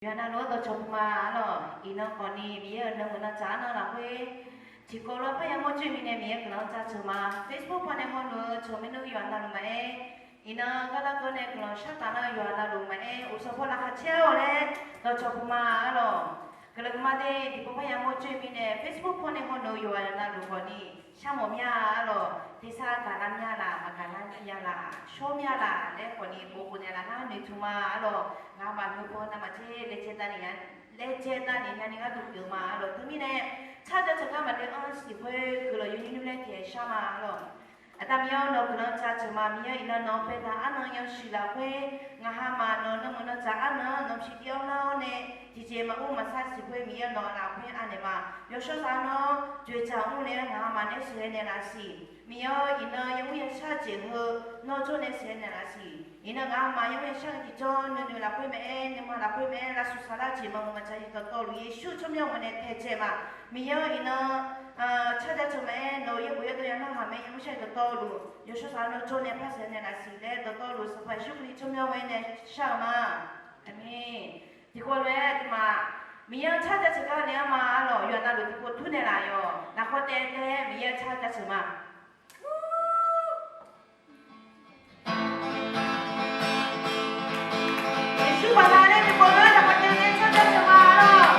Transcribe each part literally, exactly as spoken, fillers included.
Yawqha navluf-anr dawqcawq puq ma arlawq. Iqnan khawfni Miqyaer-euq nanmuiq nantsaq arnan lafkhoer tiqkawv lof-aer parya mawr joer mirnae Miqyaer guiqlanq-anr jaceuq ma. Facebook pawnae hawluf-eu cawq maernmr yawqha navluf maqaer, iqnan gardanr keuv nae guiqlanq shar taf nar yawqha navluf maqaer, uqsawq paw laqkhaq caer-awq laer dawqcawq puq ma arlawq. Guiqlanq maqde tiqpov parya mawr joer mirnae Facebook pawnae hawluf-eu yawqha navluf khawfni sharmawf mir-a arlawq. Tersar gaqlar mir-a laq, maqgaqlar mir-a laq, shawr mir-a laq laer khawfni bof khof naeqlaf nar noeqtmq ma arlawq. Ngamaf nuipov navmaqtser laejae davni, laejae davni nyani gharduq pyeuf ma arlawq. Teumirnae tsarjaceuq gar maqle-anr siq khoer guiqlanq yawnyir nymr laer tiqaer shar ma arlawq. Aqda Miqyaer-awr, nawq-eu guiqlanq jaceuq ma. Miqyaer iqnan nawq-anr baetaq arnan yawshuif lafkhoer, ngaqha maf nawq-eu nanmuiq nantsaq arnan-anr nawq-anr pyeuf dir-awr lar-awr nae, tiqjeq maqur maqsar siq khoer Miqyaer nawq-eu lafkhoer anaeq ma. Yawshawr saq-awr nawr dzoeqdzaq mr nae-aer ngaqha maf nae sheuqghae naeqlaf siq. Miqyaer-awr, iqnan yamr yashar jeq heu nawr jawr nae sheuqghae naeqlaf siq. Iqnan ngaqha maf yamr yashar-eu tiqjawr nuinoeq lafkhoer maqaer, nuima lafkhoer maqaer, lavshuif saqlar jeq maqmuiq maqja-iq dawqtawvluf Yeqsur tsawrmyanr-eu ghawq nae taejae ma. Miqyaer-awr, iqnan tsarjaceuq maqaer, nawq-eu yaerbof yaerdawr ya narhaq mae yamr shar-iq dawqtawvluf yawshawr saq-awr nawr jawr nae par sheuqghae naeqlaf siq laer dawqtawvluf Sanqpaq Yeqsur Kali tsawrmyanr-eu ghawq nae shar-eu ma. Aqmeq. Tiqkawv lof-aer aqduimaf Miqyaer-anr tsarjaceuq gar le-anr ma arlawq. Yawqha navluf tiqpov tur naeqlaf yawq. Lafkhoer taev taev Miqyaer-anr tsarjaceuq ma. Yeqsur baqdanae tiqpov lof-aer lafkhoer taev taev tsarjaceuq ma arlawq.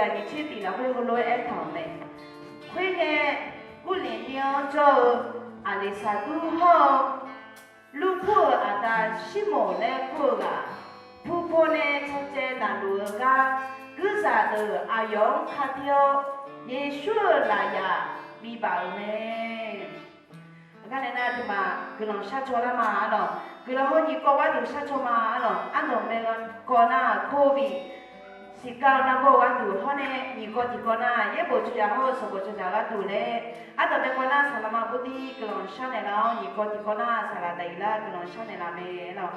Aqmeq tser tiq lafkhoer heulof-aer aertaq-euq mae. Khoerngae, Gurlif mir-anr jawr-eu Aqleqsaqdur hawr-eu, Lurpur-euq aqda Sirmoq laer kur-eu ghaq, pu paw nae caw caev naqluf-eu gar, guirzaq deuq aqyawf-anr ka tir-awr, Yeqsur-euq lafyaq bibaf-euq mae. Aqgar nae nar, aqduimaf guiqlanq shar caw lar ma arlawq. Guiqlanq hawr nyiq kawv gharduq shar caw ma arlawq. Ardanq mae kawv nar, covid siqkav-eu nargawr-eu gharduq hawr nae, nyiq kawv tiqkawv nar, yaerbof cawqzaq hawr-eu sanqbof cawqzaq gharduq laer, ardanq mae kawv nar, saqlaqma bawrdir guiqlanq shar naeqlar-awr, nyiq kawv tiqkawv nar, saqlaq daqyuif lar guiqlanq shar naeqlaf mae arlawq.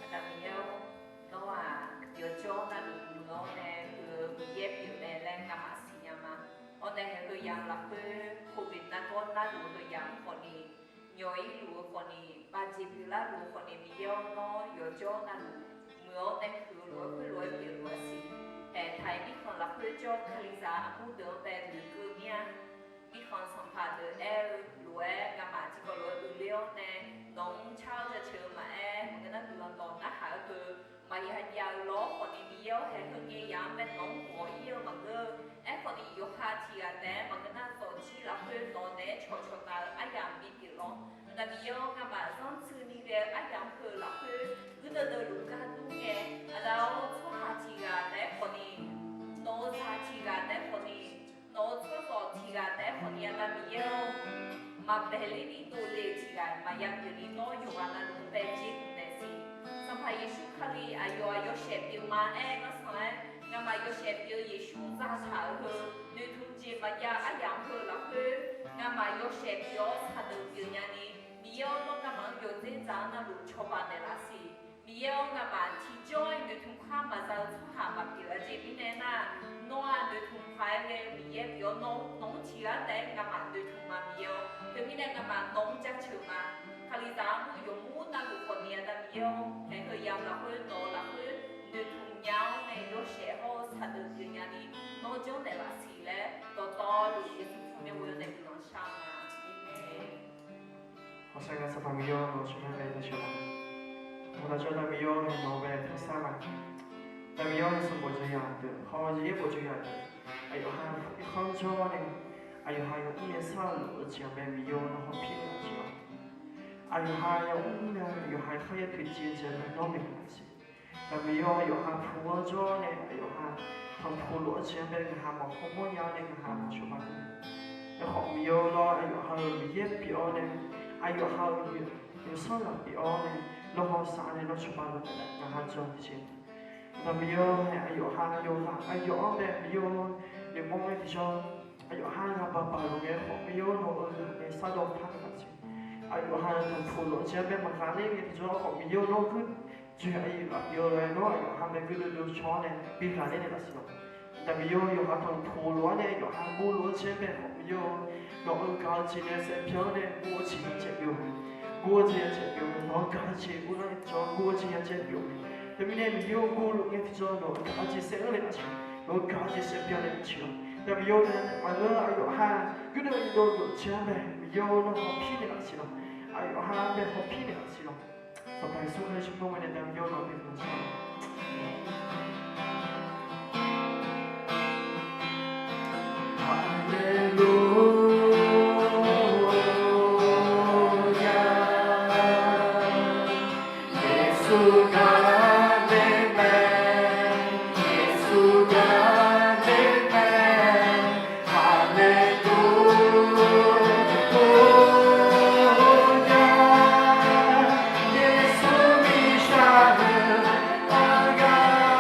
Aqda Miqyaer-or, nawr-aq yawjawr navluf muiq-awr nae huiq-eu Miqyaer pyeuf mae laer ngamaf siqnya ma. Awr nae heuya lafkhoer covid nargawr narluf-eu heuya khawfni, nyawq irluf-eu khawfni, baqjeq pyeuflar luf-eu khawfni, Miqyaer-or, nawr yawjawr navluf muiq-awr nae huiq-eu lof-aer khoerlof-aer pyeuf lof-aer siq. Haeq taq-iq mirkhanq lafkhoer jawr-eu kalizaq armur deuq-anr bae noeqkeuv mir-a. Mirkhanq sanqpaq deuq aer-eu lof-aer ngamaf tiqkawv lof-aer uiqler-awr nae, nawq-anr car-awr jaceuq-eu maqaer, maqngeur nar guiqlanq dawq narhaq-eu heu maqya jav-eu lawr khawfni, Miqyaer-or, haeq heungae yaq-anr bae nawq-anr ghawq ir-eu maqngeur-eu. Aerkhawfni, yawqha tiq ghaq taef-aer maqngeur nar, dawqjir lafkhoer nawq naeq-aer cawqcawq taf-eu aryamq bipyeuf lawr. Aqda Miqyaer-or, ngamaf zanrtsuini ghae-eu aryamq heu lafkhoer guirdeuv deuv luf gar dur ngae, aqda-or, tsawrhaq tiq ghaq taef-aer khawfni, nawq-eu zaq tiq ghaq taef-aer khawfni, nawq-eu tsawrhaq tiq ghaq taef-aer khawfni, Aqda Miqyaer-or, maqbaeq ler ni dovle-eu tiq ghaq maqya pyeuf ni, nawr yawqghaq navluf bae jir dmq naeq siq. Sanqpaq Yeqsur Kali aqyawf-aq yawshaef pyeuf ma aer-eu garsanq-aer, ngamaf yawshaef pyeuf-eu Yeqsur zataq-euq heu, noeqtmq jeq maqjav aryamq heu lafkhoer, ngamaf yawshaef pyeuf-awr saqdeuq pyeuf nyani, Miqyaer-or, nawr ngamaf-anr yawdzer dzaq-anr navluf cawba naeqlaf siq. Miqyaer-or, ngamaf tiqjawr-aer noeqtmq khar maqza-eu tsawrhaq maqpyeuf-a. Aqjeq mirnae nar, nawr-aq noeqtmq paq-aer ghae-eu Miqyaer pyeuf-awr, nawq-anr tiq ghaq taef-aer ngamaf noeqtmq ma Miqyaer-or. Teumirnae ngamaf nawq-anr jaceuq ma. Kalizaq armur yawqmur navluf khawfni, Aqda Miqyaer-or, haeq heuyamq lafkhoer nawq-eu lafkhoer noeqtmq nya-awr nae yawshaef hawr-eu saqdeuq pyeuf nyani, nawr janrnaeq laf siq laer dawqtawvluf Yeqsur tsawrmyanr ghoe-awr nae guiqlanq shar-eu ma. Aqmeq. Hawsar ngar Sanqpaq Miqyaer-or, nawq-eu tsawrmyanr bae jashar ma. Maqdaq jawr Aqda Miqyaer-or, haeq nawq-eu bae tawrsar ma. Aqda Miqyaer-or, haeq sanqbof jawr yaq deuq hawr-eu yaerbof jawr yaq deuq, aqyawf ha irkanr jawr-awr nae, aqyawf ha yawmr nae sar-eu lof-eu jeq-anr bae Miqyaer-or, nawr hawpir naeq laf siq lawr. Aqyawf ha yawmr nae yawqha kharyaer toeqciv-eu jeq-anr bae nawr maeqnaeq laf siq. Aqda Miqyaer-or, yawqha puq-anr jawr-awr nae, aqyawf ha tanqpuq lof-eu jeq-anr bae ngaq ha maqhaw mawrnya-awr nae ngaq ha maqcawba nae. Aerkhawf Miqyaer-or, nawr aqyawf ha-euq Miqyaer pyeuf-awr nae, aqyawf ha-euq yawsanr ghaq pyeuf-awr nae, nawr hawsav nae nawr cawba lof-aer ngaq ha jan-eu jeq. Aqda Miqyaer-or, haeq aqyawf ha yawqghaq aqyawf-anr bae Miqyaer-or, noeqmawr ngae tiqjawr, aqyawf ha ghaq baq baq luf ngae khawf Miqyaer-or, nawq-euq ghaq nae sar dawr par naeq laf siq. Aqyawf ha tanqpuq lof-eu jeq-anr bae maqghaqler ngae tiqjawr khawf Miqyaer-or, nawr gui joeq aqyuif ghaq pyeuf-eu lof-aer nawr aqyawf ha bae guirdeuv deuv caw-awr nae bi ghaqler naeq laf siq lawq. Aqda Miqyaer-or, yawqha tanqpuq lof-aer nae yawqha guvluf-eu jeq-anr bae khawf Miqyaer-or, nawq-euq gaq-eu jeq nae saevbyan-awr nae guv-eu jeq yacaev pyeuf-eu mae. Guv-eu jeq yacaev pyeuf-eu mae. Nawq-euq gaq-eu jeq guvlar ngae tiqjawr guv-eu jeq yacaev pyeuf-eu mae. Teumirnae Miqyaer-or, guvluf ngae tiqjawr nawq-euq gaq-eu jeq saev-anr naeq laf siq. Nawq-euq gaq-eu jeq saevbyan naeq laf siq lawq. Aqda Miqyaer-or, maqngeur aqyawf ha guirdeuv dov-eu jeq-anr bae Miqyaer-or, nawr hawpir naeq laf siq lawq. Aqyawf ha bae hawpir naeq laf siq lawq. Sanqpaq Yeqsur Kali tsawrmyanr ghoe nae Aqda Miqyaer-or, nawq-anr bi guiqlanq shar-awq. Haleluya. Yeqsur gaq-eu mae, Yeqsur gaq-eu mae, haleluya. Yeqsur miqshaq-eu aqgaq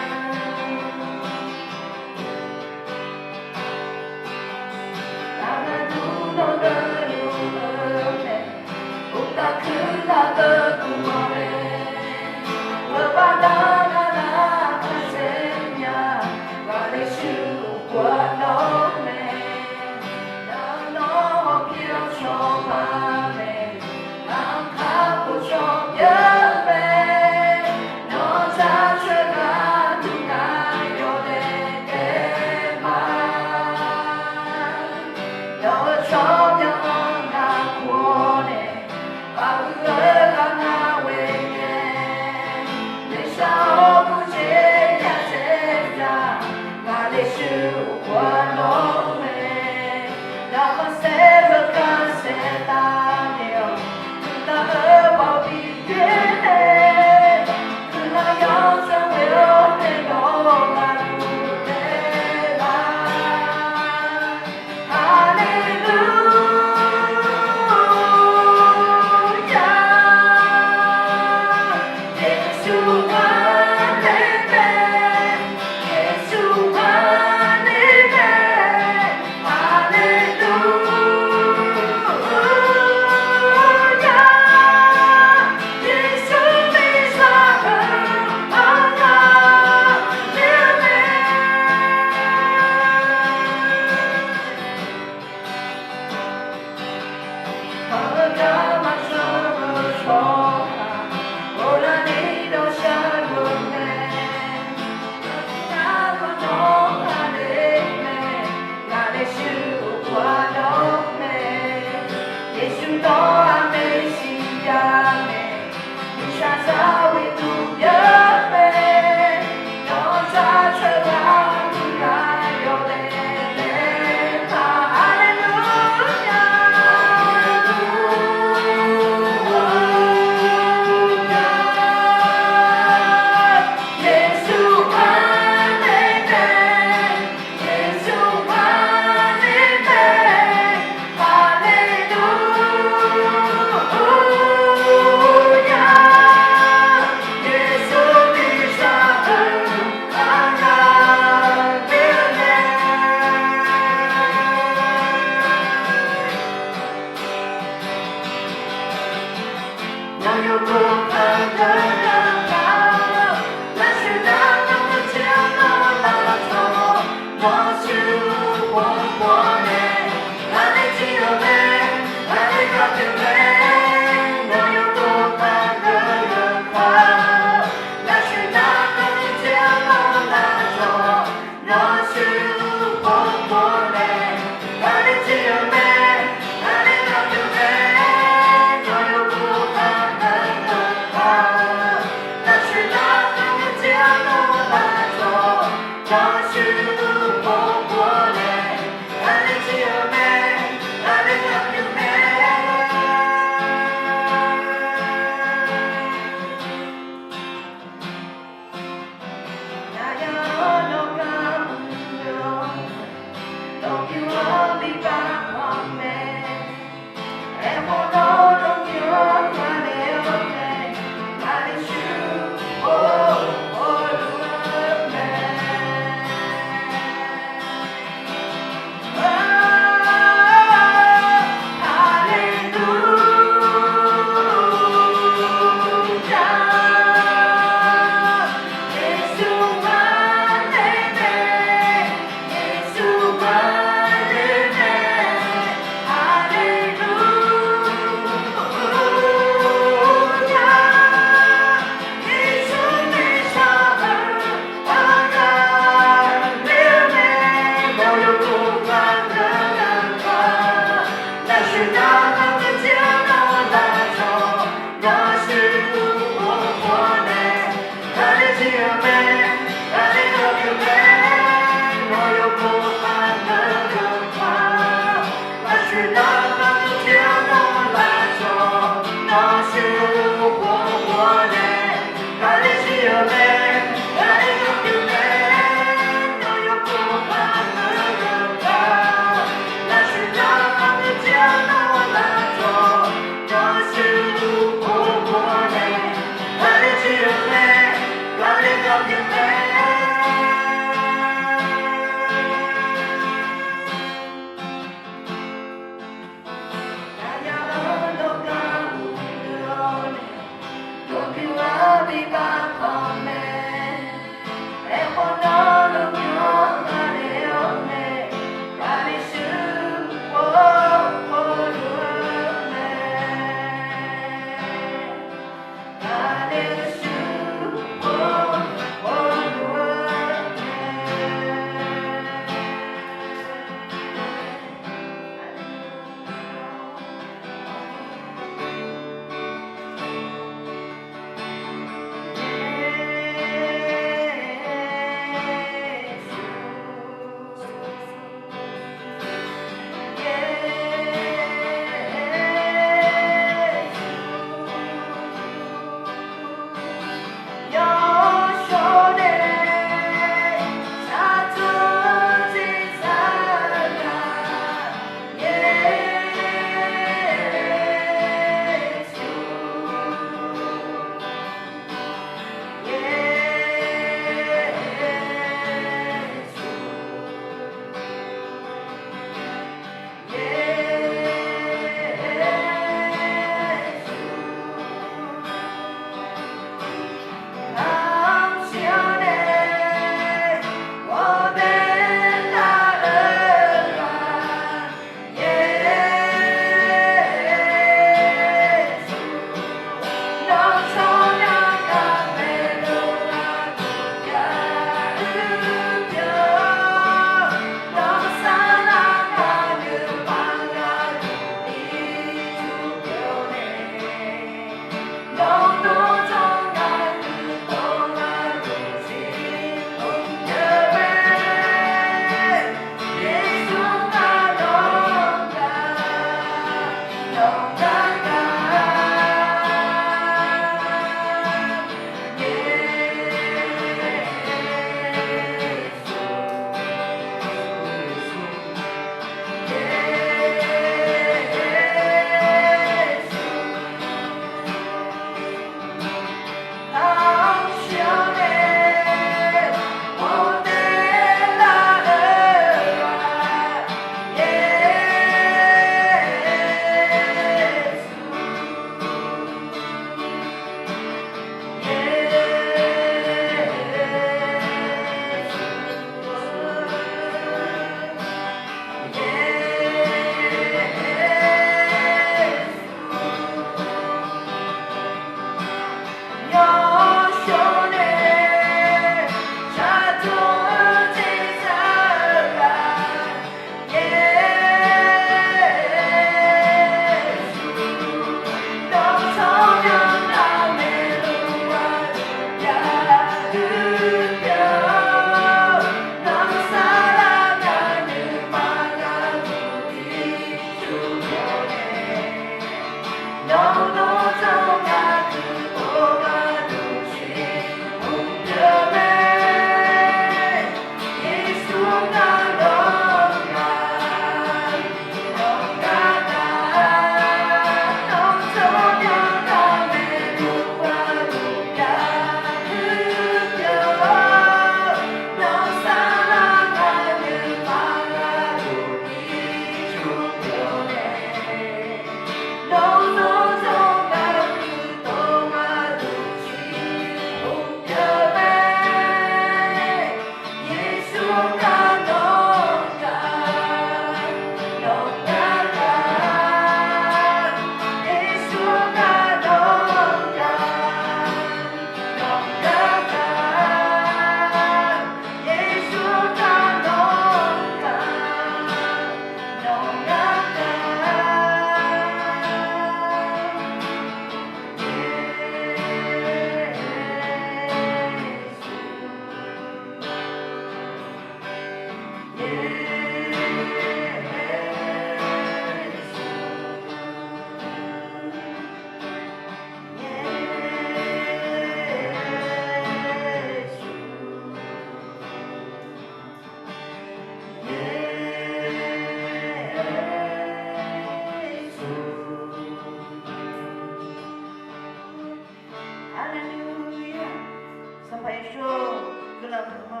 Guiqlanq huiqma,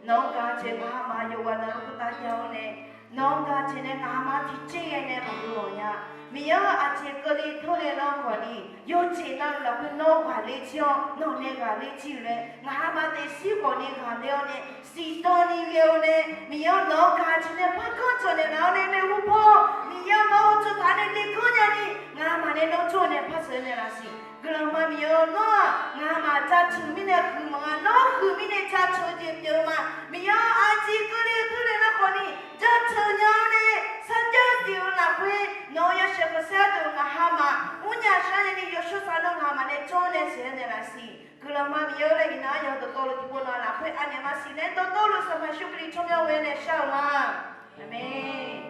nawq-anr gaq-eu jeq ngamaf yawqghaq navluf khoertav jav-awr nae, nawq-anr gaq-eu jeq nae ngamaf tiqjeq ghae nae maqgeu ghawq nya. Miqyaer-anr aqjeq keuvle teurle lar khawf ni, yawjeq navluf lafkhoer nawr ghaqler jir-awr, nawq nae ghaqler jir-eu laer ngamaf daefzir khawf ni ghaqler-awr nae, siqdan ni ghae-eu nae, Miqyaer-anr nawq-anr gaq-eu jeq nae par ganr dzawq naeqlaf-awr nae maeqhu paw, Miqyaer-anr nawq-anr tsovtaq nae lekeuv nyani, ngamaf nae nawr jawr-eu nae par sheuq-eu naeqlaf siq. Guiqlanq ma Miqyaer-awr, nawr-aq ngamaf jaceuq mirnae huiq maqnga, nawr huiq mirnae jaceuq-eu jeq pyeuf-eu ma. Miqyaer-awr, aqjeq keuvle-eu teurle nar khawf ni jaceuq nya-awr nae, sarjax siq-eu lafkhoer nawq-euq yawshaef khanqsaer deuq ngaq hamaf mrnya shar nyani, yawshawr sar nawr ngamaf nae jawr nae sheuq-eu naeqlaf siq. Guiqlanq ma Miqyaer-awr, laer iqnan-anr yawqha dawqtawvluf tiqpov nawq-eu lafkhoer anaeq ma siq laer dawqtawvluf Sanqpaq Yeqsur Kali tsawrmyanr ghoe nae shar-eu ma. Aqmeq.